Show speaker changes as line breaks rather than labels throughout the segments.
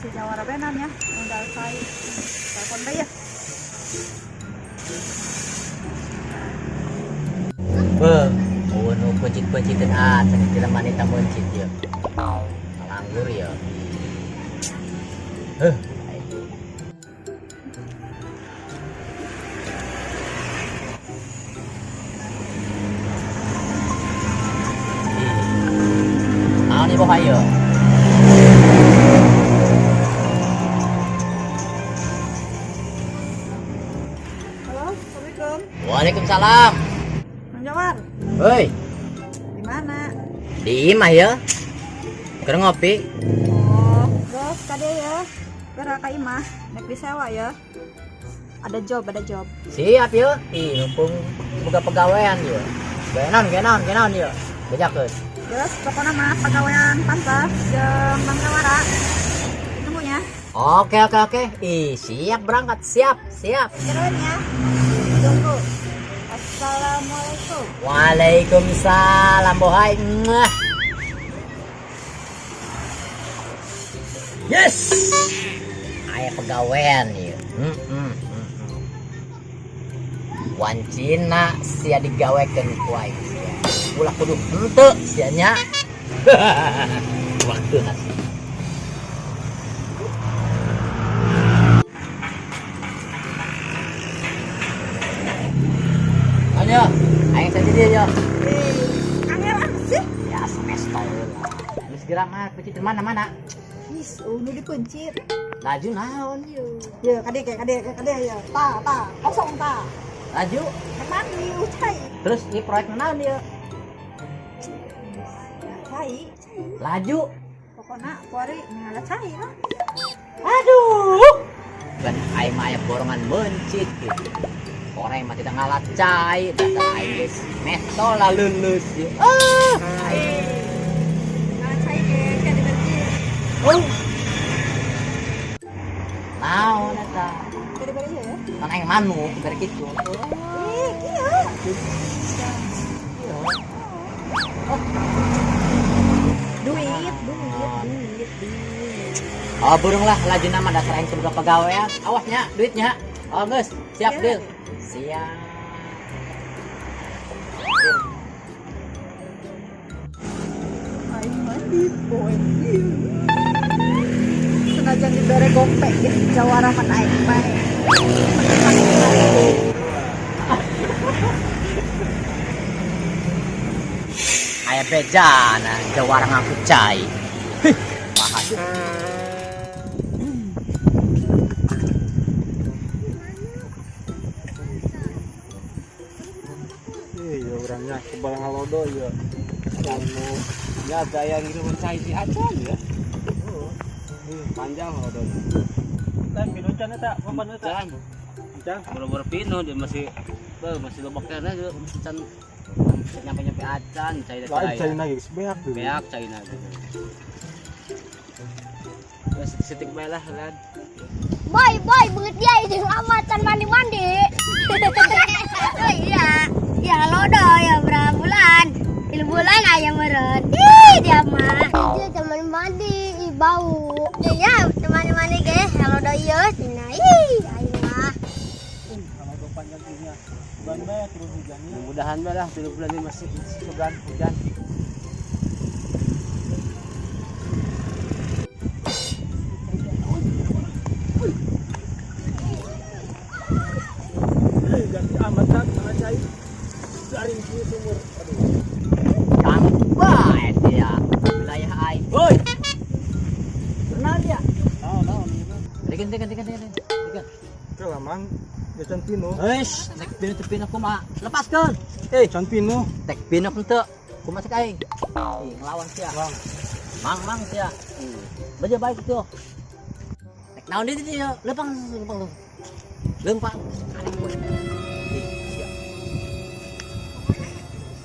Si Jawara benan ya, modal cai. Telepon bae ya.
Beuh, eueuh nu peuncit-peunciteun acan jelema manita meuncit ieu. Ngalanggur ya. Heuh. Naon ieu boha ieu?
Halo, Assalamualaikum.
Waalaikumsalam.
Mang Jawar,
Hei,
di mana?
di imah ya. Keur ngopi.
Oh, bos, kade ya. Gerak ka imah, nek disewa ya. Ada job, ada job.
Siap ya. Ih, mumpung boga pegawaian ya. Gawe naon, gawe naon, gawe naon ya. Bejakeun.
Terus pokoknya mah pegawaian pantas jeung Mang Jawara. Ditunggu ya.
Oke, oke, oke. Ih, siap berangkat, siap, siap.
Keren ya. Tunggu. Assalamualaikum.
Waalaikumsalam, bohai. Mwah. Yes. Aya pegawaian ieu. Wancina sia digawekeun ku aing sia. Ulah kudu henteu sia nya. Waktu nasi. Ayo, aing saja dia yo.
Angel apa sih?
Ya semester lah. Geus geura mah peuncit mana mana.
Is, nu dipencit.
Laju naon ieu?
Ya, kade kade kade kade ya. Ta, ta, kosong ta.
Laju.
Rek mandi, cai.
Terus ieu proyek naon ieu?
Cai, cai.
Laju.
Pokokna kuari ngala cai lah.
Aduh. Kan aing mah aya borongan mencit gitu. Orang mah tidak ngalat cai, dasar aing geus metol lah lulus ieu. Ah, aing.
Ngala cai ke ke diberki.
Oh. Naon eta?
Ke diberi ya.
Kan aing manuk bere kitu.
Ih, iya.
Iya.
Duit, duit, duit, duit.
Oh, burung lah laju nama dasar aing sebagai pegawaian. Awasnya duitnya. Oh, geus, siap
Iya.
deal. Siap.
Aing mandi poe ieu. Senajan dibere gope geus Jawara mah naik bae.
Aya bejana Jawara ngaku cai. Hih, bahaya.
Iya, orangnya kebal ngalodo ya. Anu, ya daya ngirim cai si acan ya. Panjang halodonya.
Lain pinu can eta, papan eta.
Can.
Can.
Boro-boro pinu dia masih beuh, masih lobak keneh juga can nyampe-nyampe acan cai da
Lain
cai.
cai lagi beak tuh.
Beak cai na gitu. Ya setik bae lah lan.
Boy, boy, beungeut dia jeung lama can mandi-mandi. Oh iya. Ya lodo ya berapa bulan? 3 bulan aya meureun. Ih, dia mah. Dia can mandi-mandi, ih bau. Iya, can mandi-mandi ge, halodo ieu cenah. Ih, aing mah.
Halodo panjang punya. Bulan bae turun hujannya.
Mudah-mudahan bae lah 3 bulan ini masih sugan hujan.
Ganti amat kan sama cai. Garing kieu sumur. Aduh.
Kang bae dia. Wilayah aing. Woi. Kenal dia.
Naon naon ieu.
Tekan tekan tekan tekan. Tekan.
Kelaman ya can pinu.
Eish, tek pinu teu pinu kumaha? Lepaskeun.
Eh, can pinu.
Tek pinu henteu. Kumaha cek aing? Ih, ngelawan sia.
Mang.
Mang mang sia. Baja baik tuh. Tek naon deui dieu? Lempang lempang. Lempang. Ih, sia.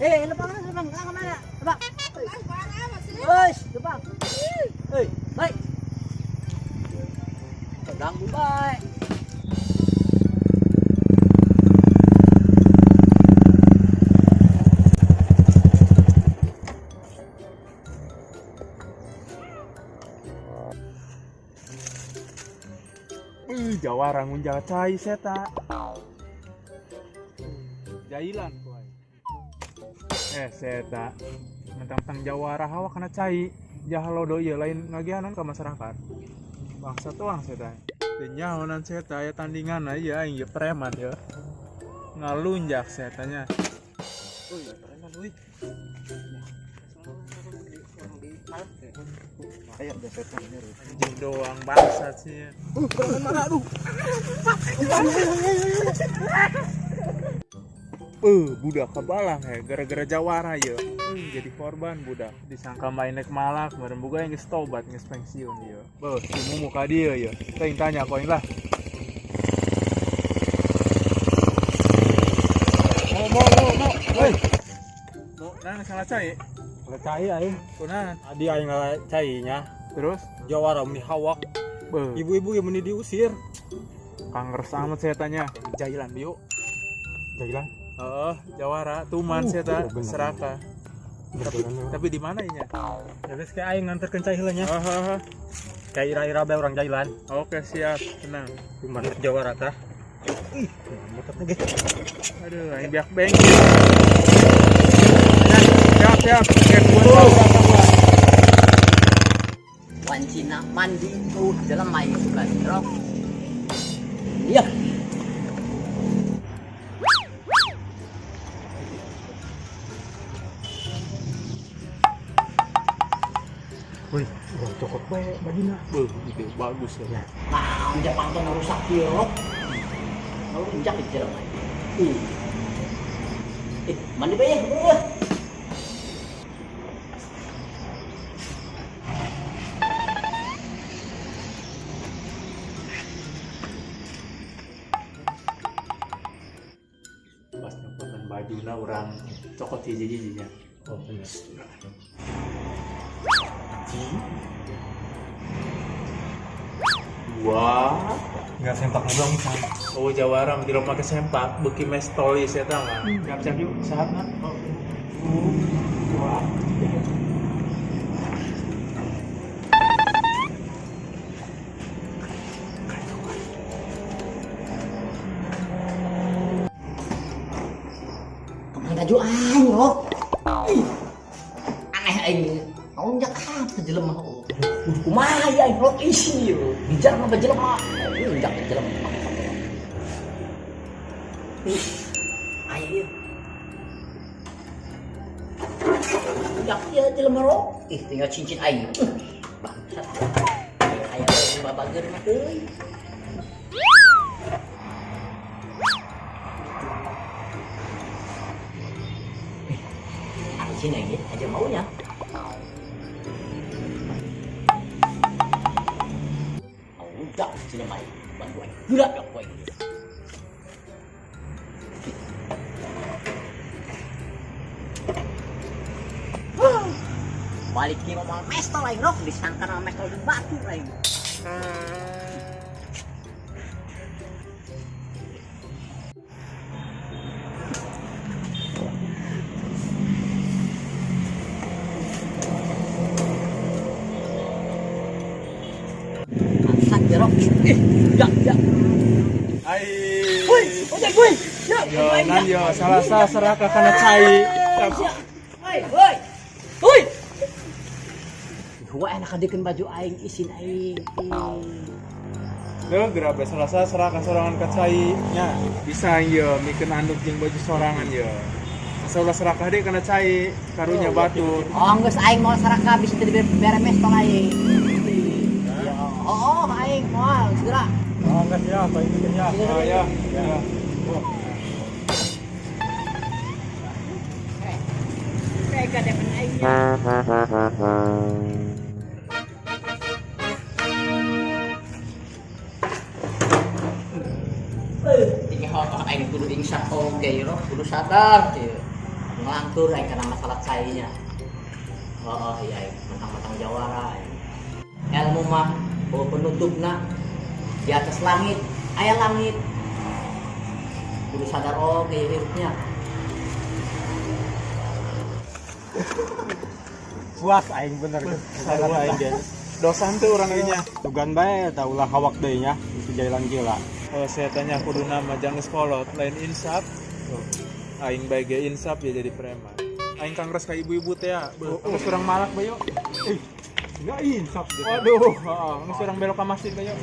Eh, lempang lempang ka mana? Lempang. Eish, lempang. Eh, baik. Ganggu baik.
Jawara ngunjal cai seta. Jailan ku aing. Seta. Mentang-mentang jawara hawa kana cai. Jahalodo ieu lain ngagihanan ka masyarakat. Bangsa tuang seta. Teu nyahonan seta aya tandingan ieu aing ieu preman ya. Ngalunjak setanya.
Euy, preman euy. Kayak ada setan ini.
Anjing doang bangsat sih.
Preman mana aduh.
Budak kebalang ya gara-gara jawara ya. Jadi korban budak. Disangka main nek malak, bareng buka yang geus tobat geus pensiun ya. Beuh, si Mumu ka dieu ya. Teuing tanya ku aing lah. Mo mo mo mo. Woi. Mo, nah salah cai.
Salah cai aing.
Kunaon?
Adi aing ngalah cai nya.
Terus
Jawara meni hawak.
Beuh.
Ibu-ibu yang meni diusir.
Kangers amat saya tanya. Jailan biu.
Jailan.
Heeh, jawara tuman saya
Bener.
seraka. Tapi di mana inya?
Ya geus kayak aing nganterkeun cai heula nya.
Heeh.
Kayak ira-ira bae urang jailan.
Oke, siap, tenang.
Di mana jawara tah? Ih, motornya ge.
Aduh, aing biak bengkel. Siap, siap. Oke, buat.
Wancina mandi tuh jelema ieu suka rok. Iya.
Wih, urang cokot bae bajuna.
Beuh, ide bagus ya.
Nah, Jepang tuh ngerusak ieu rok. Ngelunjak di jelema. Ih. Mandi bae ya.
Pas nyokotan bajuna urang cokot hiji-hijinya.
Oh, bener.
Dua.
Enggak sempak ngobrol nih.
Oh, jawara tidak pakai sempak, beuki mestoli saya mah. Siap-siap yuk, sehat nah. Dua, tiga.
Kemana baju aing rok? Ih. Aneh aing. Ngelunjak apa jelema? Kumaha ya aing rok isi yo. Bijar mah jelema. Ngelunjak jelema. Ih. Aya ieu. Ngelunjak ieu jelema rok. Ih, tinggal cincin aing. Bangsat. Aya babageun mah euy. Sini aja, aja maunya. Udah, sini mai, bantu aja. Gila dong kau ini. Balik ke rumah mestol aing rok, disangka sama mestol di batu aing. Jerok. Ih, ya, ya.
Ai.
Woi, ojek woi. Ya,
Yo, nan yo, salah salah seraka kana cai.
Woi, woi. Woi. Wah, enak adikeun baju aing isin aing.
Deuh, geura bae salah salah seraka sorangan ka cai nya. Bisa yo mikeun anduk jeung baju sorangan yo. Asa ulah serakah deui kana cai, karunya batu.
Oh, geus aing moal saraka bisa teu dibere mestol aing. Ya, oh, aing moal segera.
Oh, enggak siap, aing bikin ya.
Oh, ya, ya.
Mereka depan aingnya. Ini hal aing kudu insaf oke yo, kudu sadar kieu. Ngelantur aing kana masalah cainya. Oh, iya aing mentang-mentang jawara aing. Ilmu mah bawa penutupna di atas langit, aya langit. Kudu sadar oke hirupnya.
Puas aing bener.
Sarua aing ge. Dosan teu urang ieu nya.
Tugan bae eta ulah hawak deui nya. teu jailang-jela.
Oh, saya tanya kudu nama jangan geus kolot, lain insaf.
Oh.
Aing bae ge insaf ya jadi preman. Aing kangres ka ibu-ibu teh ya. Beuh, geus urang malak bae yuk.
Eh, enggak insaf dia.
Waduh, heeh, geus urang belok ka masjid bae yuk.